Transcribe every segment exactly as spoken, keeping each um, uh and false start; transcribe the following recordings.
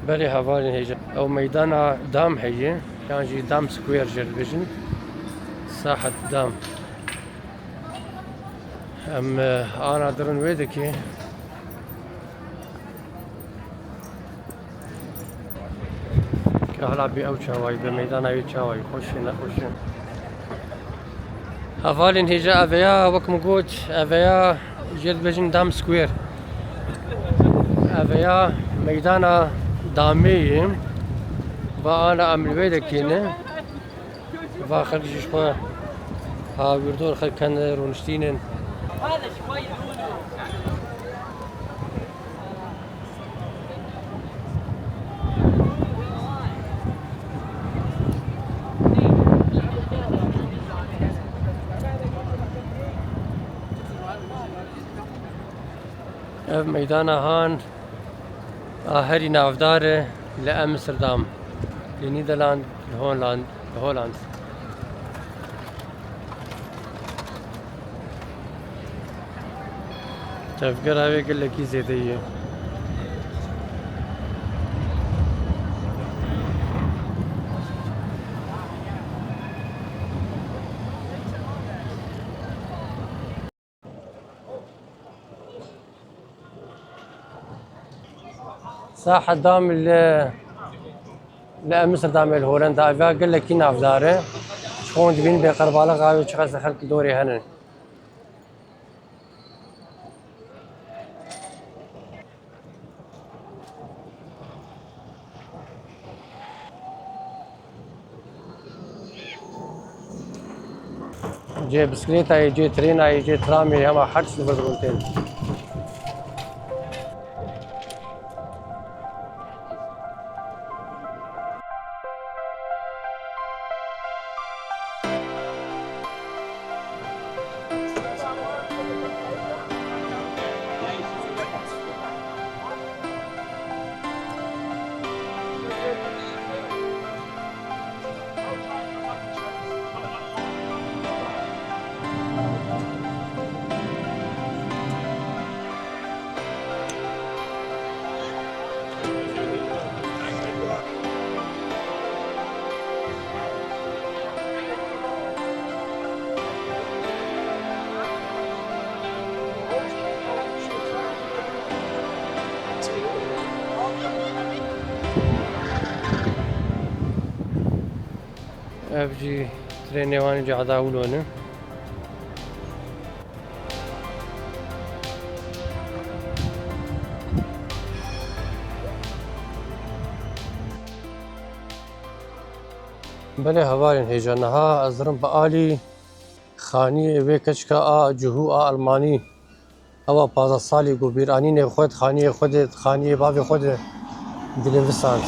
Belê hevalên hêja. Ew meydana Dam heye, yan jî Dam Square jê dibêjin. Sahet Dam. Em, e, ana dirin wê dikê. Ke hala bê ew çawayî, bi meydana wê çawayî, xweş e, nexweş e. Hevalên hêja, eveya, wek min got, eveya jê dibêjin Dam Square. Eveya meydana Damê ye. Va ana em li wê dekê ne. Va xelk jî ji xwe ha wîrdor xelk ken rûniştînin. Ev meydana han a herî navdar e li Amsterdam, li Nîderland, li Holland, li Holland. Tevgera wê gelekî zêde ye. Sahet Dam li, li Amsterdamê li Holenda, ev ya gelekî navdar e. Ji xwe dibîn bê qerbalixa wê çiqas xelk li dorê hene. Cê bisikletayê, cê trênayê, cê tramê, hema her tişt li vir rûn tên. Ev jî trênê wan jî cehda wilo ne. Belê hevalên hêja, niha ez dirim bi alî xaniyê wê keçika a cihû a Elmanî. Ewa pazdeh salî ku bîranînê xwe di xaniyê xwe de, di xaniyê bavê xwe de dinivîsand.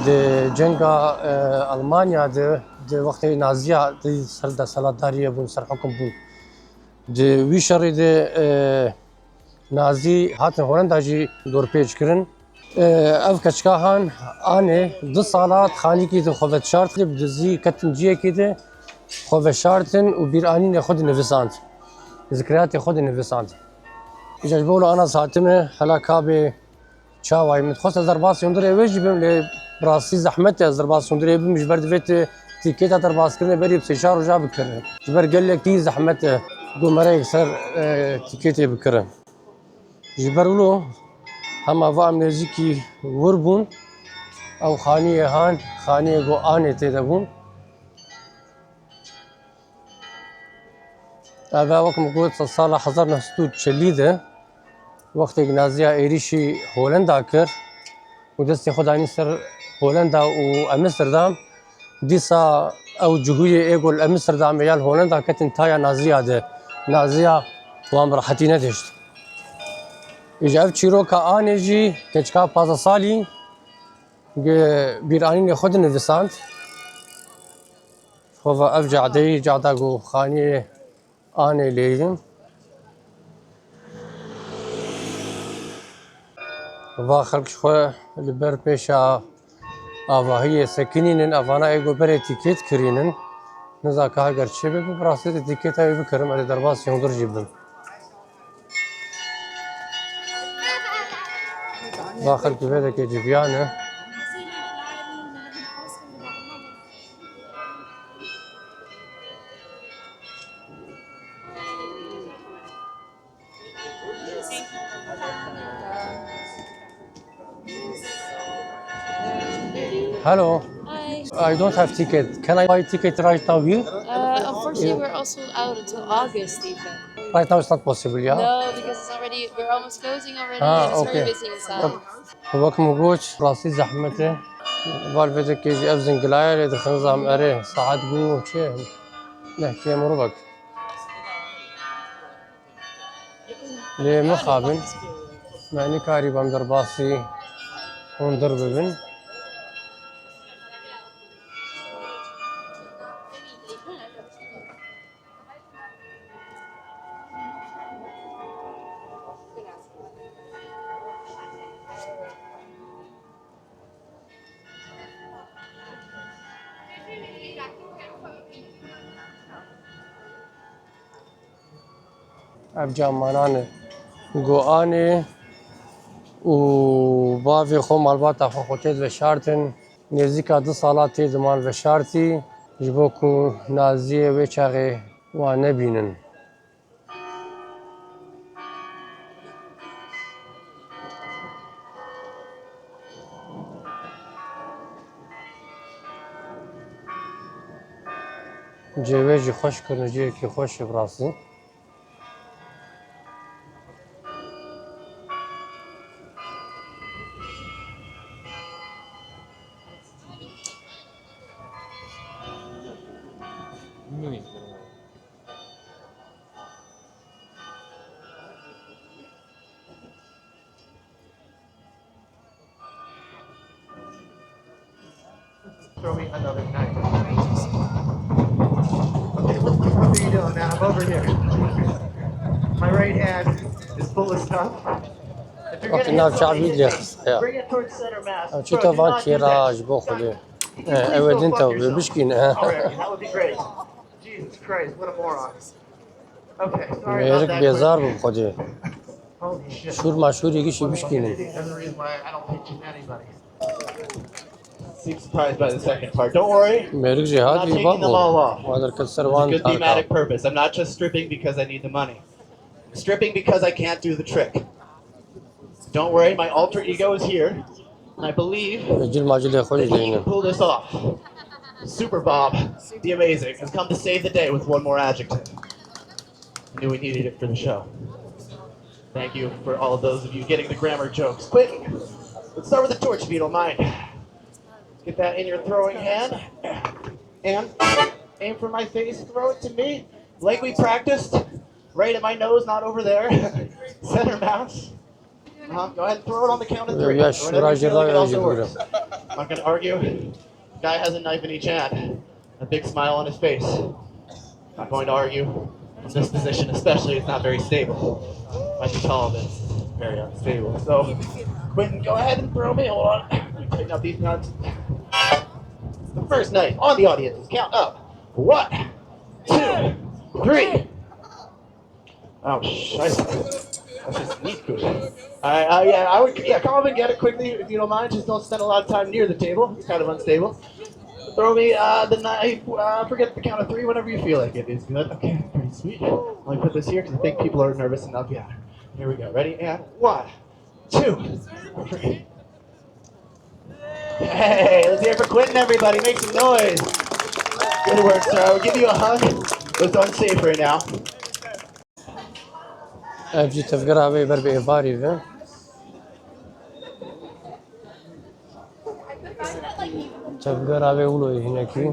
Di cenga, e, Elmanya de, di wextê Naziya di ser desthilatdariyê bûn, ser hukm bûn. Di wî şerî de, e, Nazî hatin Holenda jî dorpêç kirin. E, ev keçika han anê du sala di xanîkî de xwe vedişart, bi dizî ketin ciyekî de xwe veşartin û bîranînê xwe dinivîsand. Zikriyatê xwe dinivîsand. Îca ji bo ana hatime hela kabê çawayî min dixwest ez derbasî hundirê wê jî bim, lê bi rastî zehmet e ez derbasî hundirê bim, ji ber divê tu tîketa derbaskirinê berî bi sê çar roja bikirin. Ji ber gelekî zehmet e ku me re yekser, e, tîketê bikirin. Ji ber wilo hema va em nêzîkî wir bûn, ew xaniyê han, xaniyê ku anê tê de bûn. Ev e, wek min got, sala hezar neh sed û çelî de wextê ku Naziya êrîşî Holenda kir û destê xwe danî ser Holenda û Amsterdam, dîsa ew cihûyê ê ku li Amsterdamê ya li Holenda ketin taya Naziya de. Naziya wan bi rehetî nedihişt. Îca ev çîroka anê jî keçika pazdeh salî gi bîranînê xwe dinivîsand. Xwe va ev cadeyî, cada ku xaniyê anê lê yin. Va xelk ji xwe li ber pêşa avahiyê sekinînin, evana ê ku berê tîkêt kirînin. Niza ka heger çi bibe, bi rastî de tîkêta wê bikirim, ez ê derbasî hundir jî bim. Va xelkî vê dekê civiyane. Hello. Hi. I don't have ticket. Can I buy ticket right now here? Uh, unfortunately, we're also out until August even. Right now it's not possible, yeah? No, because it's already, we're almost closing already, Ah, and it's very okay. busy inside. Wek min got, rastî zehmet e. Val vê dekê jî ev zingilaya lê dixin zam erê. Saet bû çi? Neh kêm rubek. Lê mixabin. Me nikarî bem derbasî hundir bibin. Ev ca manan e. Goanê û bavê xwe, malbata xwe, xwe tê diveşartin. Nêzîka du sala tê diman veşartî, ji bo ku naziyê wê çaxê wan nebînin. Cê wê jî xweş kirin, cihekî xweş e bi rastî. Throw me another knife. Okay, what, what are you doing, man? I'm over here. My right hand is full of stuff. If you're gonna hit somebody, hit me. Bring it towards center mass. Bro, do not do this. Ew çi te van kêra ji bo Xwedê. Ew ê din te bişkîne. All right, that would be great. Jesus Christ, what a moron. Okay, sorry about that. Mêrik bêzar bû bi Xwedê. Holy shit. Şûr ma şûrî gişî bişkînin. That's the reason why I don't pitch anybody. Seem surprised by the second part. Don't worry. Mêrik jî hat vî babo. Wa derket ser wan tarka. It's a good thematic purpose. I'm not just stripping because I need the money. I'm stripping because I can't do the trick. Don't worry, my alter ego is here. And I believe that he can pull this off. Cil macilê xwe jî dînin. Super Bob, the amazing, has come to save the day with one more adjective. I knew we needed it for the show. Thank you for all of those of you getting the grammar jokes. Quentin, let's start with the torch if you don't mind. Get that in your throwing hand. And aim for my face, throw it to me. Like we practiced, right at my nose, not over there. Center mass. Uh-huh. Go ahead and throw it on the count of three. Whenever you feel like it also works. I'm not gonna argue. Guy has a knife in each hand. A big smile on his face. Not going to argue. From this position especially, it's not very stable. Might be tall, but it's very unstable. So, Quentin, go ahead and throw me. Hold on. Let me tighten up these knots. The first knife on the audience's count of one, two, three. Oh, scheiße. That's just neat food. All right, uh, yeah, I would, yeah, come up and get it quickly if you don't mind. Just don't spend a lot of time near the table. It's kind of unstable. Throw me uh, the knife. Uh, forget the count of three whenever you feel like it is good. Okay, pretty sweet. Let me put this here because I think people are nervous enough. Yeah. Here we go. Ready? And one, two, three. Hey, let's hear it for Quentin, everybody. Make some noise. Good work, sir. I will give you a hug. It's unsafe right now. Ev jî tevgera wê ber bi êvarî ve. Tevgera wê wilo ye hinekî.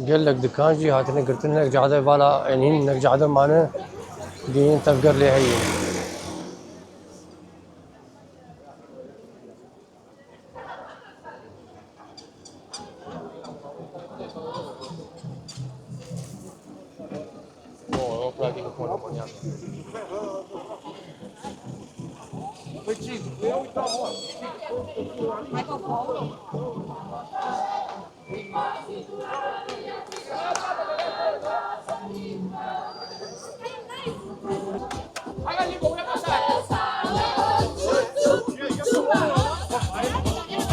Gelek dikan jî hatine girtin, hinek cade vala, yanî hinek cade mane, dînin tevger lê heye.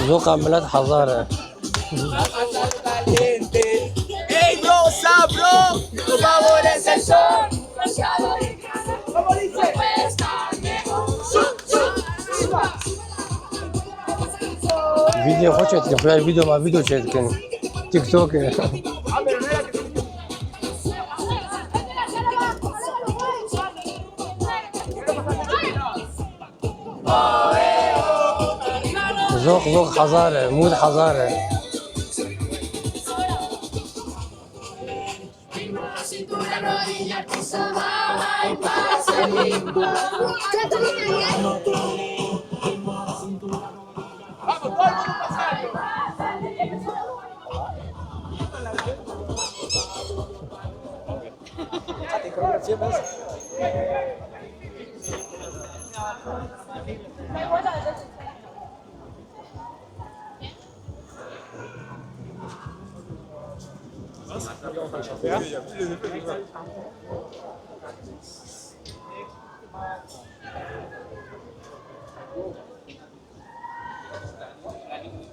Zoqa milet hezar e. Ey bro, sa bro, tu favores el sol. Video xwe çêdikin, xulay video ma video çêdikin. TikTok e. Zoq zoq hezar e, mûd hezar e.